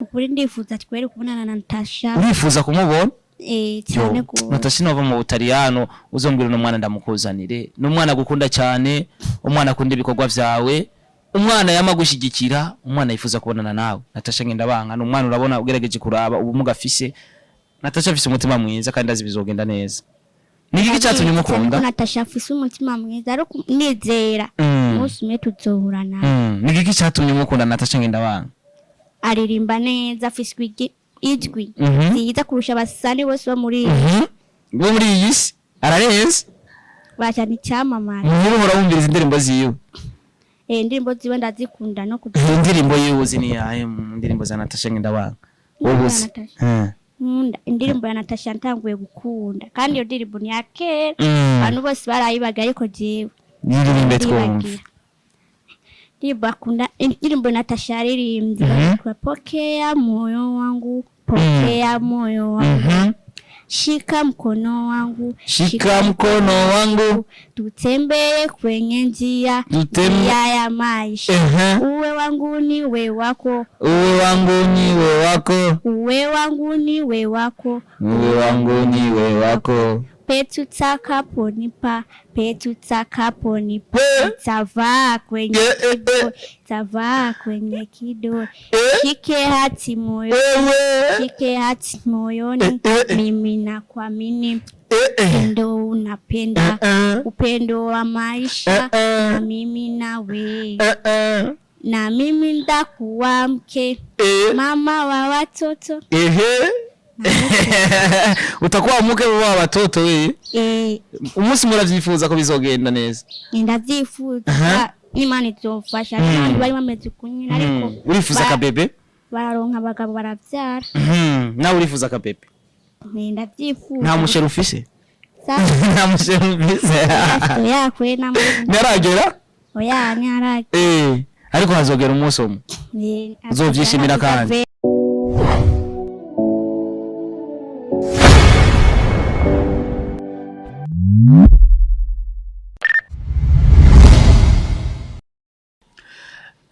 Ukuri ndifuza twere kubonana na Natasha. Urifuza kumubona? Eh, cyane gose. Natasha nova mu Butaliyano, uzombwira uno mwana ndamukuzanire. Ni umwana agukunda cyane, umwana akunda ibikorwa vyawe, umwana yama gushyigikira, umwana yifuza kubonana nawe. Natasha Ngendabanka ni umwana urabona ugerageje kuraba ubumuga afise. Natasha afise umutima mwiza kandi azi bizogenda neza. Ni iki cyatumye umukunda? Ko Natasha afise umutima mwiza, ariko nizera umunsi umwe tuzohura nawe. Ni iki cyatumye umukunda Natasha Ngendabanka? Aririmba neza, afise ijwi ryiza kurusha abasani bose bo muri Bo muri iyi si ararenze. Bacana icyamamare. Muhira uhora wumviriza indirimbo ziwe? Eh, indirimbo ziwe ndazikunda no ku Indirimbo yiwe uzi ni yahe mu ndirimbo za Natasha Ngendabanka? Indirimbo Wowe ya uzi? Natasha. Nkunda indirimbo ya Natasha ntanguye gukunda, kandi iyo ndirimbo ni iya kera. Abantu bose barayibaga, ariko jewe Yiririmbe twumve. ndibagira. Ndirimbo akunda, indirimbo Natasha yaririmbye yitwa "Pokea moyo wangu, pokea moyo wangu, shika mkono wangu, Shika mkono wangu, tutembee kwenye njia, njia ya maisha, uwe wangu niwe wako, Uwe wangu niwe wako, uwe wangu niwe wako, uwe wangu niwe wako, petutakaponipa, petutakaponipa, tavaa kwenye kidole, tavaa kwenye kidole, shike hati moyo, shike hati moyoni, mimi nakuamini, upendo unapenda, upendo wa maisha, na mimi nawe, na mimi ndakuwa mke, mama wa watoto." Ehe. Utakuwa mke wa watoto we. Eh. Umunsi muravyifuza ko bizogenda neza. Ndavyifuza, n'Imana izofasha. N'abandi bari bameze uku nyene, ariko Urifuza akabebe? bararonka abagabo, baravyara. Nawe urifuza akabebe? Eh, ndavyifuza. Nta musheri ufise? Sa- Nta musheri ufise? Oya, kwe namwe. Ntaragera? Oya, ntiharagera. Eh, ariko hazogera umunsi umwe. Eh, Uzovyishimira kandi.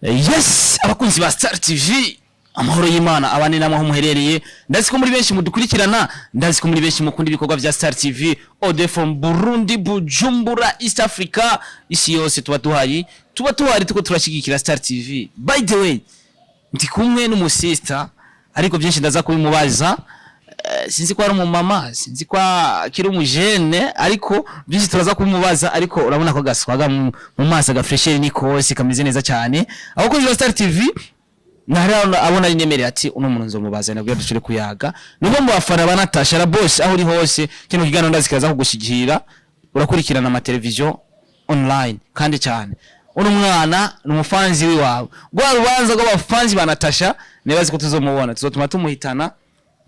Yes, abakunzi ba Star TV, amahoro y'Imana abane namwe aho muherereye. Ndazi ko muri benshi mudukurikirana, ndazi ko muri benshi mukunda ibikorwa vya Star TV, Ode from Burundi, Bujumbura, East Africa, isi yose tuba tuhari, tuba tuhari tuko turashigikira Star TV. By the way, ndi kumwe n'umusista, ariko byinshi ndaza kubimubaza. Sinzi ko ari umumama, sinzi ko akiri umujene, ariko byinshi turaza kubimubaza. Ariko urabona ko gaswaga mu maso, agafresheri ni kose, kameze neza cyane. Abakunzi ba Star TV, nari abona inyemerera ati uno muntu nzomubaza nabwo dushire kuyaga. Nubwo mu bafana ba Natasha la boss, aho uri hose kino kiganiro ndazi kiraza kugushigikira. Urakurikirana ama television online kandi cyane. Uno mwana ni umufanzi wiwawe, rwa rubanza rw'abafanzi ba Natasha nibazi ko tuzomubona, tuzotuma tumuhitana,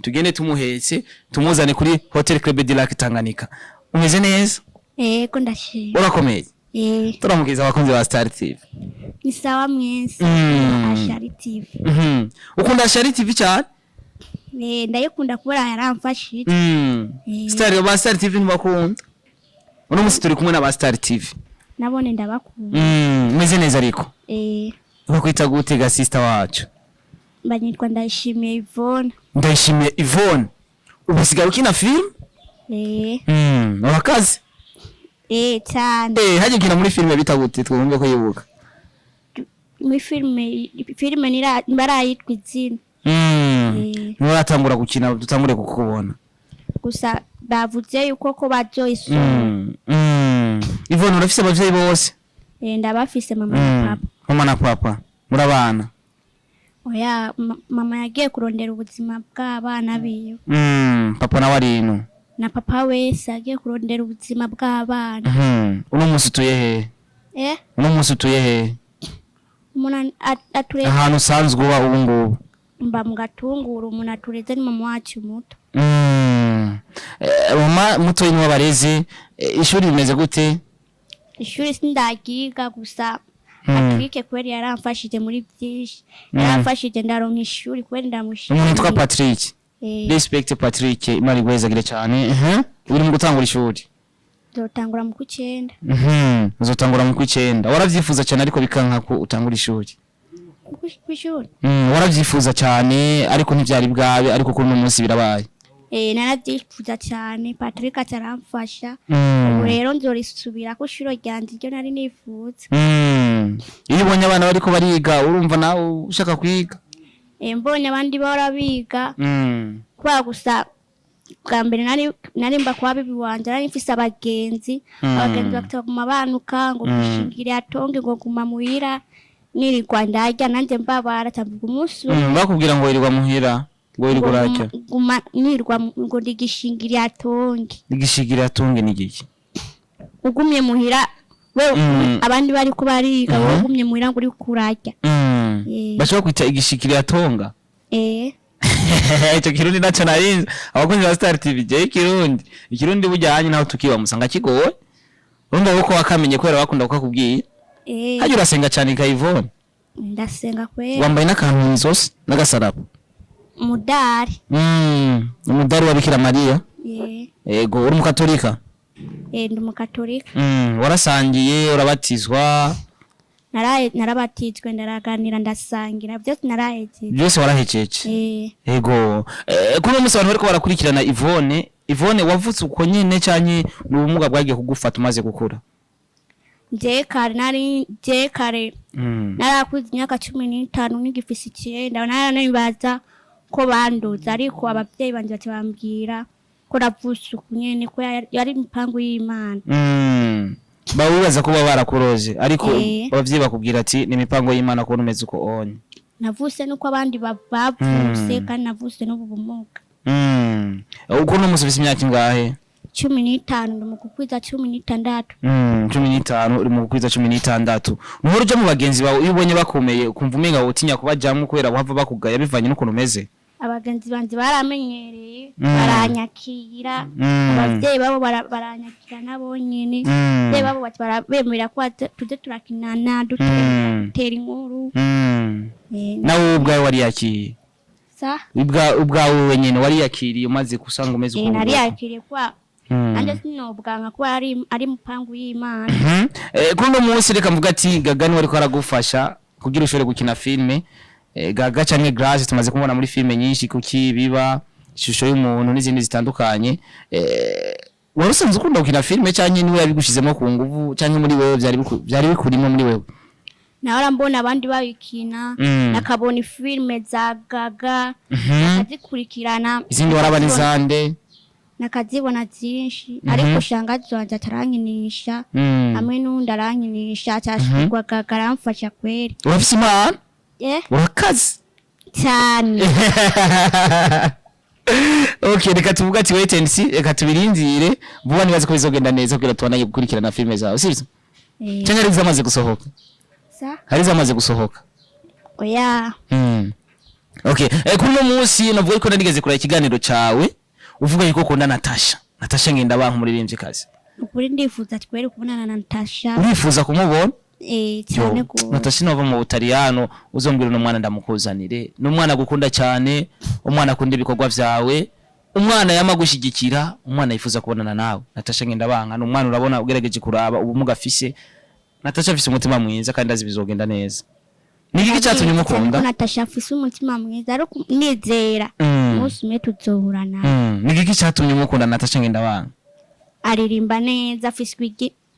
tugende tumuhetse, tumuzane kuri Hotel Club de Lac Tanganyika. Umeze neza? Yego, ndashima. Urakomeye? Eh. Turamukiza abakunzi ba Star TV. Ni sawa mwese. Ashari TV. Ukunda Shari TV cyane? Eh, ndayikunda kubera yaramfashije. Eh. Star ba Star TV ntibakunda. Uno munsi turi kumwe n'aba Star TV. Nabone ndabakunda. Umeze neza ariko? Eh. Bakwita gute ga sister wacu? Banyitwa Ndayishimiye Yvonne. Ndayishimiye Yvonne. Ubu usigaye ukina film? Eh. Urakaze? Eh, cyane. Eh, haje ukina muri filime bita gute twumve ko yibuka? Muri filime ntibarayitwa izina. Eh. Nturatangura gukina dutangure kukubona. Gusa bavuze yuko ko bazoyisohora. Yvonne, urafise abavyeyi bose? Eh, ndabafise, mama na papa. Mama na papa. Murabana? Oya, mama yagiye kurondera ubuzima bw'abana biwe. Papa nawe ari ino. Na papa wese yagiye kurondera ubuzima bw'abana. Uno munsi utuye hehe? Eh. Uno munsi utuye hehe? Umuntu atureze. Ahantu usanzwe uba ubu ngubu. Mba mu Gatunguru, umuntu atureze ni mama wacu muto. Eh, mama mutoyi niwe abarezi. Eh, ishuri rimeze gute? Ishuri sindagiga, gusa Patrick kweri yaramfashije muri byinshi. Yaramfashije ndaronka ishuri, kweri ndamushimiye. Umuntu witwa Patrick. Eh. Respect Patrick, Imana iguhezagire cyane. Uri mu gutangura ishuri? Nzotangura mu kw'icenda. Uzotangura mu kw'icenda. Waravyifuza cyane ariko bikanka ko utangura ishuri. Kuko Kw'ishuri. Waravyifuza cyane ariko ntivyari bwabe, ariko kuri uno munsi birabaye. Naravyifuza cyane, Patrick ataramfasha. Ubu rero nzorisubira ku ishuri ryanje iryo nari nifuza. Iyo ubonye abana bariko bariga, urumva nawe ushaka kwiga? Mbonye abandi bahora biga, kubera gusa bwa mbere nari mba kwa bibi wanje, nari mfise abagenzi. Abagenzi bakaguma banuka ngo gushingire atonge, ngo guma muhira, nirirwa ndarya, nanjye mbabara camvuga umunsi umwe. Bakubwira ngo wirirwa muhira, ngo wirirwa Ngo urarya. Guma nirirwa ngo ndigishingire atonge. Igishigira tunge ni giki? Ugumye muhira we, abandi bariko bariga, wowe ugumye muhira ngo uri kurarya. Bashobora kwita igishikira tonga. Icyo kirundi naco narinzi. Abakunzi ba Star TV, je ikirundi burya hanyu naho tukiba musanga kigoye. Urumva ko wakamenye kubera bakunda kukakubwira. Hajya urasenga cyane Kayivone? Ndasenga kwera. Wambaye n'akantu mw'izosi n'agasaraba. Umudari. Umudari wa Bikira Mariya. Yego, uri umukatolika? Ndi umukatolika. Warasangiye, urabatizwa? Narabatijwe, ndaraganira, ndasangira, byose narahejeje. Byose warahejeje? Yego. Kuri uno munsi abantu bariko barakurikirana Yvonne, Yvonne, wavutse uko nyene canke ni ubumuga bwagiye kugufata umaze gukura? Je kare narakuze imyaka 15, nkigifise 9 naranibaza ko banduza, ariko abavyeyi banje baca bambwira ko navutse uku nyene, ko yari imipangu y'Imana. Bawibaza ko baba barakuroze, ariko abavyeyi bakubwira ati ni imipango y'Imana kubona umeze uko onye. Navutse nuko abandi bavutse, kandi navutse n'ubu bumuga. Uko uno munsi ufise imyaka ingahe? 15, ndi mu gukwiza 16. 15, uri mu gukwiza 16. Nuhora uja mu bagenzi bawe, iyo ubonye bakomeye ukumva umenga wotinya kubajamwo kubera bahava bakugaya bivanye n'ukuntu umeze? Abagenzi banje baramenyereye, baranyakira. Abavyeyi babo baranyakira nabo nyene. Abavyeyi babo baca barabemera ko tuze turakinana, dutera inkuru. Nawe ubwawe wariyakiriye? Sa? Ubwawe wenyene wariyakiriye umaze gusanga umeze uko? Nariyakiriye kwa nanje sinobwanka kuba ari mupangu y'Imana. Kuri uno munsi reka mvuga ati Gaga niwe ariko aragufasha kugira ushobore gukina filme. Gaga canke Grace tumaze kumubona muri filme nyinshi, kuki biba ishusho y'umuntu n'izindi zitandukanye. Wari usanzwe ukunda gukina filme canke niwe yabigushizemo ku nguvu, canke muri wewe vyari bikurimo muri wewe? Nahora mbona abandi babikina, nakabona filime za Gaga, nakazikurikirana. Izindi waraba n'izande? Nakazibona byinshi, ariko shangazi wanje atarankinisha, hamwe n'uwundi arankinisha, acashirwa Gaga aramfasha kweri. Urafise impano? Urakaze. Cyane. Okay, reka tuvuga ati wait and see, reka tubirindire vuba, nibaze ko bizogenda neza kugira tubandanye gukurikirana filme zawe, sivyo? Canke hari izamaze gusohoka? Sa? Hari izamaze gusohoka? Oya. Okay, kuri uno munsi navuga ko narigeze kureba ikiganiro cawe uvuga yuko ukunda Natasha, Natasha Ngendabanka, umuririmvyikazi. Ukuri ndifuza kweri kubonana na Natasha. Urifuza kumubona? Cyane Yo, gose. Natasha nova mu Butaliyano, uzombwira uno mwana ndamukuzanire. Ni umwana agukunda cyane, umwana akunda ibikorwa vyawe, umwana yama gushyigikira, umwana yifuza kubonana nawe. Natasha Ngendabanka ni umwana, urabona ugerageje kuraba ubumuga afise, Natasha afise umutima mwiza kandi azi bizogenda neza. Ni iki cyatumye Ndabizi cyane ko umukunda? Natasha afise umutima mwiza, ariko nizera umunsi umwe tuzohura nawe. Ni iki cyatumye umukunda Natasha Ngendabanka? Aririmba neza, afise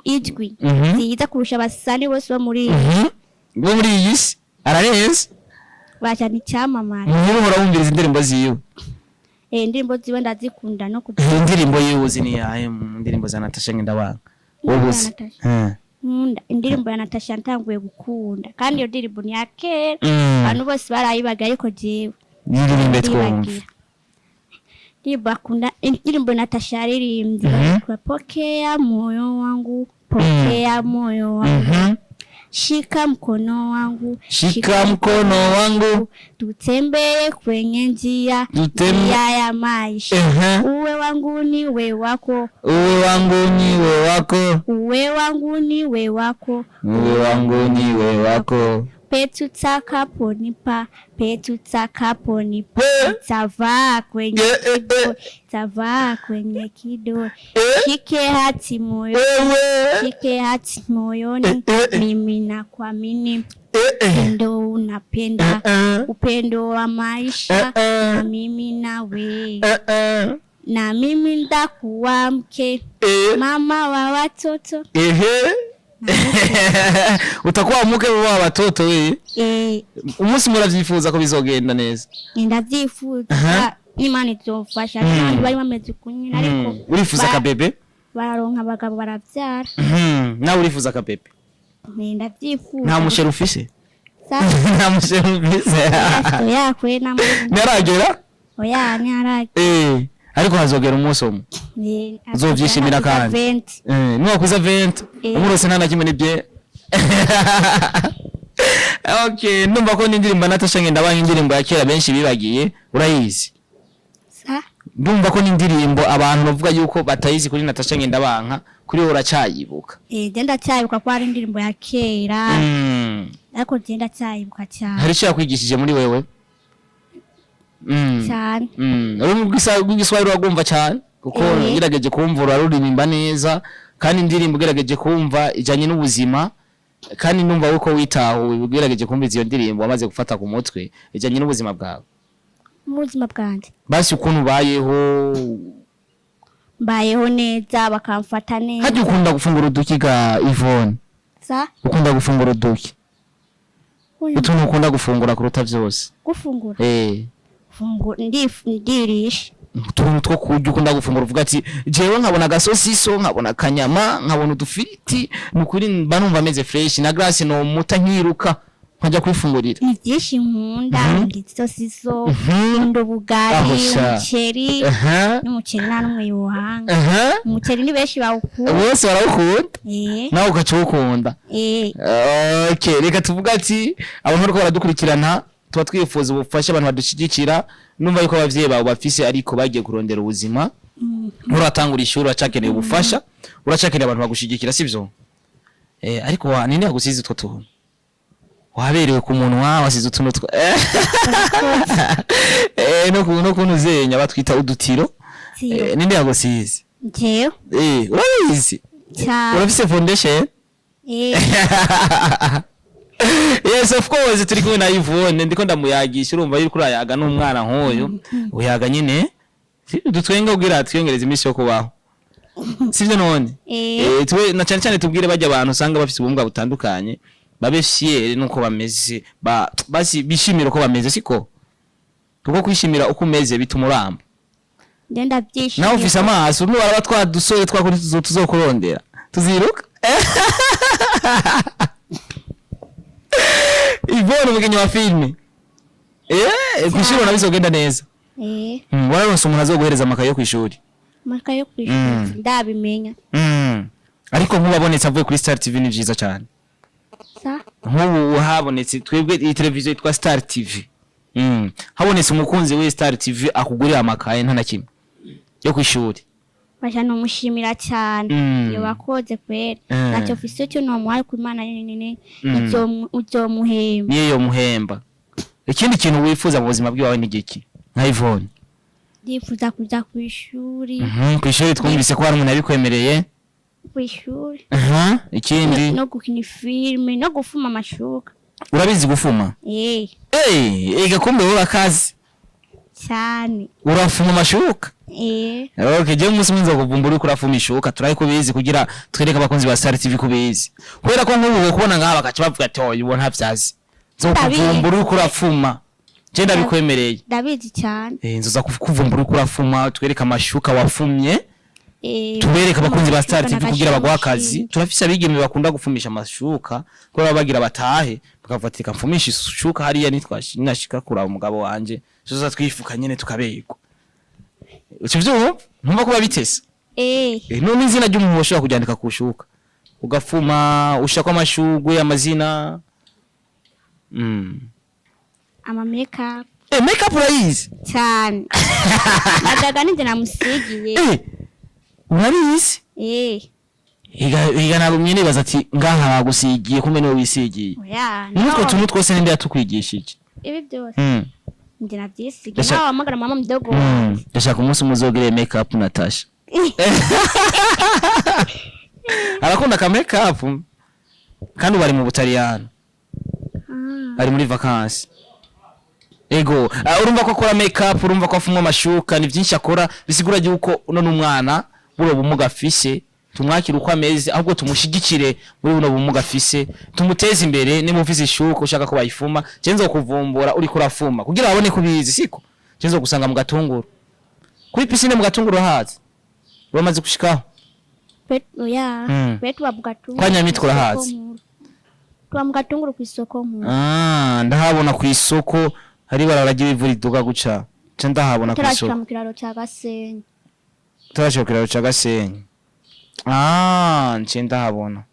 ijwi ryiza kurusha abasani bose bo muri Bo muri iyi si ararenze. Bacana icyamamare. Muhira uhora wumviriza indirimbo ziwe? Indirimbo ziwe ndazikunda no ku Indirimbo yiwe uzi ni yahe mu ndirimbo za Natasha Ngendabanka wowe uzi? Natasha. Nkunda indirimbo ya Natasha ntanguye gukunda, kandi iyo ndirimbo ni iya kera. Abantu bose barayibaga, ariko jewe Yiririmbe twumve. ndibagira. Ndirimbo akunda, indirimbo Natasha yaririmbye yitwa Pokea moyo wangu, pokea moyo wangu, shika mkono wangu, Shika mkono wangu, tutembee kwenye njia, njia ya maisha, uwe wangu niwe wako, Uwe wangu niwe wako, uwe wangu niwe wako, uwe wangu niwe wako. Petutakaponipa, petutakaponipa, tavaa kwenye kido, tavaa kwenye kido, shike hati moyo, Wewe. shike hati moyoni, mimi nakuamini, ndo Unapenda upendo wa maisha Eh, eh. na mimi nawe, Eh, eh. na mimi ndakuwa mke, mama wa watoto. Ehe, utakuwa mke wa watoto we. Umunsi muravyifuza ko bizogenda neza? Ndavyifuza. N'Imana izofasha. N'abandi bari bameze ukunyene, ariko Urifuza akabebe? Bararonka abagabo, baravyara. Nawe urifuza akabebe? Ndavyifuza. Nta muchéri ufise? Sa- Nta muchéri ufise? Oya, kwe namwe. Ntaragera? Oya, ntiharagera. Ariko hazogera umunsi umwe uzovyishimira kandi. 20. Niwakwiza 20 umurose nta na kimwe nibye. Okay, ndumva ko n'indirimbo Natasha Ngendabanka, indirimbo ya kera benshi bibagiye, urayizi? Sa? Ndumva ko n'indirimbo abantu bavuga yuko batayizi kuri Natasha Ngendabanka, kuri wowe uracyayibuka. Je ndacyayibuka ko ari indirimbo ya kera, ariko je ndacyayibuka cyane. Hari icyo yakwigishije muri wewe? Cyane. Ururimi rw'Igiswahili uragwumva cyane kuko ngerageje kumva uraruririmba neza, kandi indirimbo ugerageje kumva ijanye n'ubuzima, kandi numva uko witahuwe ugerageje kumva iyo ndirimbo wamaze gufata ku mutwe ijanye n'ubuzima bwawe. Mu buzima bwanjye? Basi ukuntu ubayeho. Mbayeho neza, bakamfata neza. Hajya ukunda gufungura uduki ga Yvonne? Sa? Ukunda gufungura uduki, utuntu ukunda gufungura kuruta vyose? Gufungura? Fungura, ndirisha. Utuntu two kurya ukunda gufungura, uvuga ati jewe nkabona agasosiso, nkabona akanyama, nkabona udufiriti, ni ukuri mba numva ameze fresh na glace no muta nkiruka nkajya kwifungurira. Ni byinshi nkunda. Nkunda isosiso, nkunda ubugari, Aho sha. umuceri. N'umuceri nta n'umwe yohanga. Umuceri ni benshi bawukunda. Bose barawukunda. Nawe ugaca uwukunda. Okay, reka tuvuga ati abantu bariko baradukurikirana, tuba twifuza ubufasha, abantu badushyigikira. Numva yuko abavyeyi bawe bafise, ariko bagiye kurondera ubuzima. Nturatangura ishuri, uracakeneye ubufasha, uracakeneye abantu bagushigikira, sivyo? Ariko wa ninde yagusize utwo tuntu waberewe ku munwa, wasize utuntu two no kuntu zenya batwita udutiro? Tiro. Ninde yagusize? Njyewe. Urabizi? Cyane. Urafise foundation? Eh. Yes, of course, turi kumwe na Yvonne, ndiko ndamuyagisha. Urumva yuko urayaga n'umwana nk'uyu, uyaga nyine dutwenga kugira twiyongereza iminsi yo kubaho, sivyo none? Eh. Twe na cyane cyane tubwire bajya abantu usanga bafite ubumuga butandukanye babe fier nuko bameze, ba basi bishimira uko bameze, siko? Kuko kwishimira uko umeze bituma uramba. Njye ndabyishimiye. Nawe ufise amaso, nubaraba twa dusore twakuri tuzokurondera tuziruka. Yvonne, umukinnyi wa filime, kwishuri ubona bizogenda neza? Eh. Wararonse umuntu azoguhereza amakaye yo kwishuri? Amakaye yo kwishuri ndabimenya. Ariko nk'ubu abonetse avuye kuri Star TV ni vyiza cyane. Sa? Nk'ubu habonetse, twebwe iyi televiziyo yitwa Star TV, habonetse umukunzi we Star TV akugurira amakaye nta na kimwe yo kwishuri. Basha numushimira cyane. Iyo wakoze kweri. Ntacyo mfise cyo nomuhaye, ku Imana nyine izomuhemba. Niyo yomuhemba. Ikindi kintu wifuza mu buzima bwawe ni giki nka Yvonne? Ndifuza kuja kw'ishuri. Kwishuri twumvise ko hari umuntu yabikwemereye. Kw'ishuri. Ikindi? No gukina filime no gufuma amashuka. Urabizi gufuma? Eh. Eh, ega kumbe wowe urakazi. Cyane. Urafuma amashuka? Eh. Okay, je umunsi umwe nzokuvumbura uriko urafuma ishuka, turaye kubizi kugira twereke abakunzi ba Star TV kubizi. Kubera ko nk'ubu kubona ngaha bakaca bavuga ati oya, ubona ntavyazi. Nzokuvumbura uriko urafuma. Je ndabikwemereye. Ndabizi cyane. Nzoza kukuvumbura uriko urafuma, twereke amashuka wafumye. Eh. Tubereke abakunzi ba Star Amashuka TV kugira baguhe akazi. n'agashamushi. Turafise abigeme bakunda gufumisha amashuka, kubera baba bagira batahe bakavuga ati reka mfumishe ishuka hariya nitwashika kuraba umugabo wanje, tuzoza twifuka nyene tukaberwa. Uca uvyumva? Ntumva kuba bitese? Eh. None izina ry'umuntu washobora kuryandika ku shuka, ugafuma ushako amashugwe, amazina. Ama makeup. Makeup urayizi? Cyane, nadaga ninjye namusigiye. Urabizi? Eh. Iga ntabwo mwene ati ngaha bagusigiye, kumbe niwe wisigiye. Oya. N'utwo No. tuntu twose ninde yatukwigishije? Ibi byose njye nabyisigiye. Ndashaka- Nawe wahamagara mama mdogo. Ndashaka umunsi umwe uzogere make up Natasha. Arakunda ka make up kandi ubu ari mu Butaliyano. Ah. Ari muri vacances. Ego, urumva ko akora make up, urumva ko afumwa amashuka, ni byinshi akora, bisigura yuko uno n'umwana buno bumuga afise. Tumwakire uko ameze, ahubwo tumushigikire muri buno bumuga afise, tumuteze imbere. Niba ufise ishuka ushaka ko bayifuma, je nzokuvumbura uriko urafuma kugira babone ko ubizi, siko? Je nzogusanga mu Gatunguru, kuri piscine mu Gatunguru. Hazi uramaze gushikaho? Oya. Be tuba mu Gatunguru. Kwa Nyamitwe kw'isoko urahazi? nkuru. Tuba mu Gatunguru kw'isoko nkuru. Ah, ndahabona ku isoko, hari ibarabara ry'ibivu riduga guca, nca ndahabona ku Turashika isoko. mu kiraro ca Gasenyi. Turashika ku kiraro ca Gasenyi. Ah, nce ndahabona,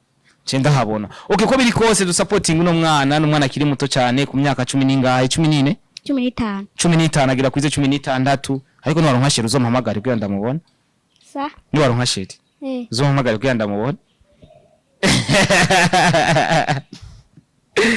nce ndahabona. Okay, ko biri kose dusapotinga uno mwana, n'umwana akiri muto cyane, ku myaka 10 n'ingahe? 14? 15. 15, agira kwize 16. Ariko niwaronka chéri uzompamagare kugira ndamubona. Sa? Niwaronka chéri uzompamagare kugira ndamubona,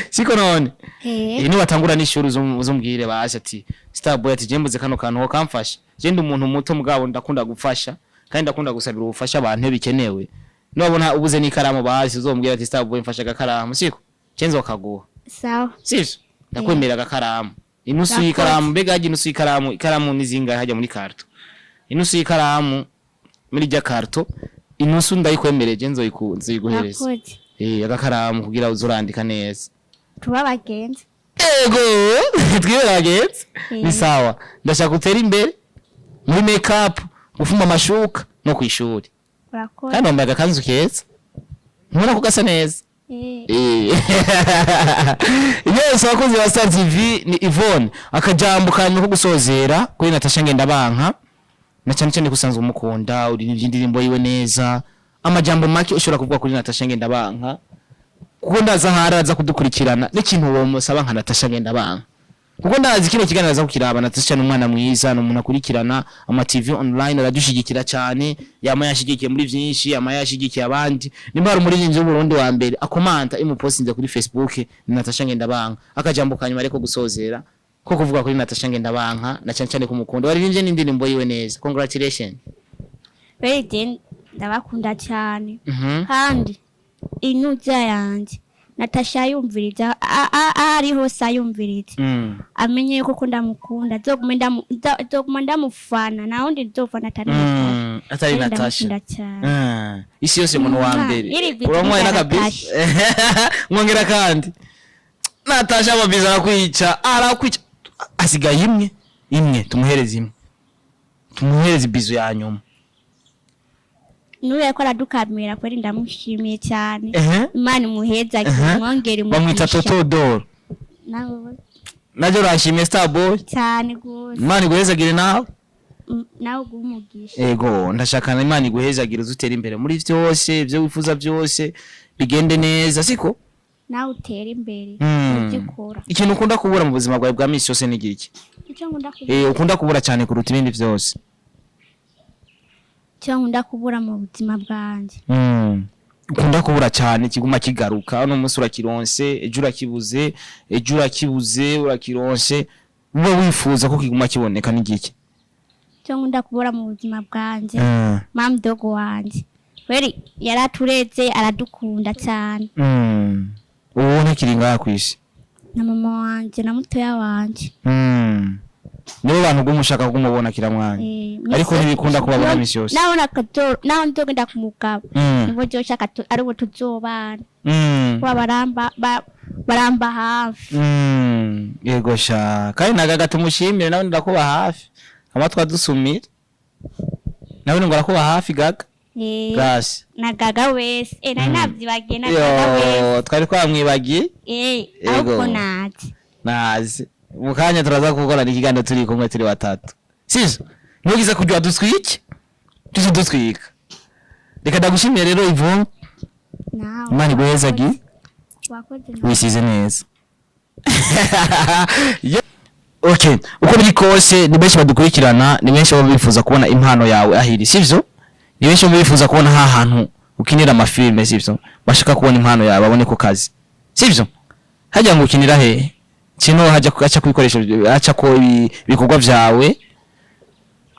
siko none? Eh. Eh, niwatangura n'ishuri uzombwire basi ati Starboy, ati jembuze kano kantu ho kamfasha. Je ndi umuntu muto, mugabo ndakunda gufasha kandi ndakunda gusabira ubufasha abantu iyo bikenewe. Niwabona ubuze n'ikaramu, basi uzombwira ati Starboy, mfasha agakaramu, siko? Je nzokaguha. Sawa. Sivyo? Ndakwemera agakaramu, inusu Ndakoze. y'ikaramu. Mbega hajya inusu y'ikaramu, ikaramu ni zingahe hajya muri karto? Inusu y'ikaramu muri rya karto, inusu ndayikwemereye, nzoyiguhereza. Urakoze. Eh, agakaramu kugira uzurandika neza. Tuba abagenzi. Ego, twibera abagenzi. Ni sawa, ndashaka utera imbere muri make up, gufuma amashuka no kwishuri. Urakoze. Kandi wambaye agakanzu keza, ntubona ko gasa neza? Eh. Eh. Yes, abakunzi ba Star TV, ni Yvonne. Akajambo kanyuma ko gusozera kuri Natasha Ngendabanka, na cyane cyane ko usanzwe umukunda, uri indirimbo yiwe neza. Amajambo make ushobora kuvuga kuri Natasha Ngendabanka, kuko ndaza ahari aza kudukurikirana, n'ikintu womusaba nka Natasha Ngendabanka, kuko ndazi kino kiganiro aza kukiraba. Natasha ni umwana mwiza, ni umuntu akurikirana ama TV online, aradushigikira cyane, yama yashigikiye muri byinshi, yama yashigikiye abandi. Nimba hari umuririmbyi w'Uburundi wa mbere akomanta imupostinze kuri Facebook, ni Natasha Ngendabanka. Akajambo kanyuma ariko gusozera ko kuvuga kuri Natasha Ngendabanka, na cyane cyane kumukunda, waririmbye n'indirimbo yiwe neza. Congratulations. Beri je ndabakunda cyane. Kandi inuza yanjye Natasha yumviriza, aho ari hose ayumviriza, amenye yuko ko ndamukunda, nzoguma ndamufana, nta wundi nzofana atari Natasha. Atari Kandi Natasha. ndamukunda cyane. Ah, isi yose umuntu wa mbere. Iri biti Uramwaye bya n'akabisi mwongera kandi Natasha amabizi arakwica, arakwica. Asigaye imwe imwe, tumuhereze imwe, tumuhereze ibizu ya nyuma. N'uyu ariko aradukamira kweri, ndamushimiye cyane. Imana imuheza, imwongere Bamwita umugisha. Toto Doro. Nawe. Najyo urashimye, Starboy? Cyane gose. Imana iguhezagire nawe. Nawe uguhe umugisha. Ego, ndashaka Imana iguhezagire, uzutere imbere muri byose, ibyo wifuza byose bigende neza, siko? Nawe utere imbere mu byo ukora. Ikintu ukunda kubura mu buzima bwawe bwa misi yose ni igiki? Icyo nkunda kubura? Eh, ukunda kubura cyane kuruta ibindi byose. Icyo nkunda kubura mu buzima bwanjye? Ukunda kubura cyane, kiguma kigaruka, uno munsi urakironse, ejo urakibuze, ejo urakibuze, urakironse, uba wifuza ko kiguma kiboneka, ni igiki? Icyo nkunda kubura mu buzima bwanjye, mama dogo wanje kweri yaratureze, aradukunda cyane. Ubu ntakiri ngaha kw'isi? Na mama wanje na mutoya wanje. Nibo bantu uguma ushaka kumubona kila mwanya? Eh, Ariko ntibikunda kubabona misi yose. Naho naho nzogenda ku mugabo, nibo nzoshaka aribo tuzobana, kuba baramba hafi. Yego sha, kandi nagaga tumushimire, nawe ndakuba hafi, amatwi adusumira, nawe ngo arakuba hafi gaga. Eh, gasi. Na gaga wese, nari navyibagiye na gaga wese. Yo, twari twamwibagiye. Eh, Yego. ahubwo naje. Nazi mu kanya turaza gukorana ikiganiro turi kumwe turi batatu, sivyo? Ntugize kujya dutwike, tujye dutwika. Reka ndagushimiye rero, Yvonne. Nawe. Imana iguhezagire. Wakoze. Wisize neza. Okay, uko biri kose ni benshi badukurikirana, ni benshi baba bifuza kubona impano yawe ahiri, sivyo? Ni benshi baba bifuza kubona ha hantu ukinira amafilme, sivyo? Bashaka kubona impano yawe, babone ko kazi, sivyo? Hajya ngo ukinira hehe kino, hajya aca ku bikoresho, aca ko ibikorwa vyawe?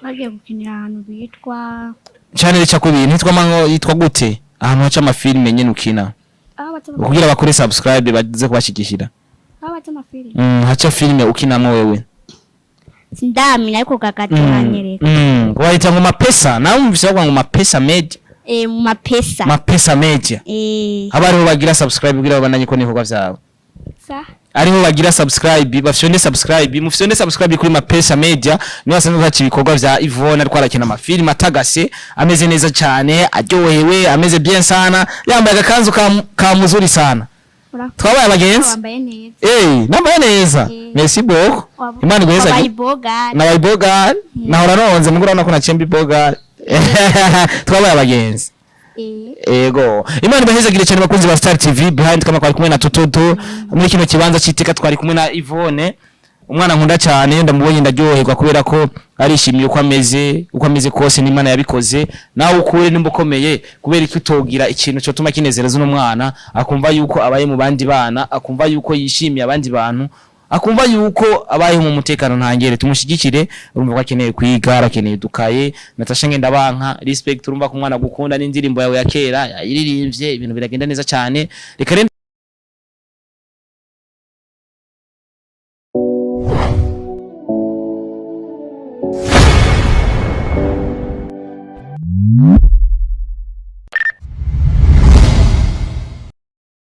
Twagiye gukinira ahantu bitwa Channel ica ku ibintu yitwa mango, yitwa gute ahantu haca amafilme nyene ukina? Aho baca Kugira bakore subscribe, baze kubashigikira. Aho baca amafilime? Haca filime ukinamwo wewe. Sindamenya, ariko gagato banyereka. Wahita ngo Mapesa, nawe umvise bavuga ngo Mapesa Media. Mu Mapesa. Mapesa Media. Haba ariho bagira subscribe kugira babandanye ko n'ibikorwa vyawe. Sa. Ariho bagira subscribe, bafyonde subscribe, mufyonde subscribe kuri Mapesa Media, niho basanzwe baca ibikorwa vya Yvonne, ariko arakina amafilime atagase, ameze neza cyane, aryohewe, ameze bien sana, yambaye agakanzu ka muzuri sana. Twabaye abagenzi. Wambaye neza. Nambaye neza. Merci beaucoup. Imana iguheze. Wabaye ibogari. Nabaye ibogari, nahora nonze mugura, urabona ko naciye mba ibogari. Twabaye abagenzi. Ego. Imana ibahezagire cyane, bakunzi ba Star TV. Behind camera twari kumwe na Tototo. Muri kino kibanza cyiteka twari kumwe na Yvonne. Umwana nkunda cyane, iyo ndamubonye ndaryoherwa kubera ko arishimiye uko ameze, uko ameze kose n'Imana yabikoze. Nawe ukure nimba ukomeye, kubera ko utogira ikintu cyotuma kinezereza uno mwana, akumva yuko abaye mu bandi bana, akumva yuko yishimiye abandi bantu, akumva yuko abayeho mu mutekano ntangere. Tumushyigikire. Urumva ko akeneye kwiga, arakeneye udukaye. Natasha Ngendabanka, respect. Urumva ko umwana gukunda n'indirimbo yawe ya kera yayiririmbye, ibintu biragenda neza cyane. Reka rero.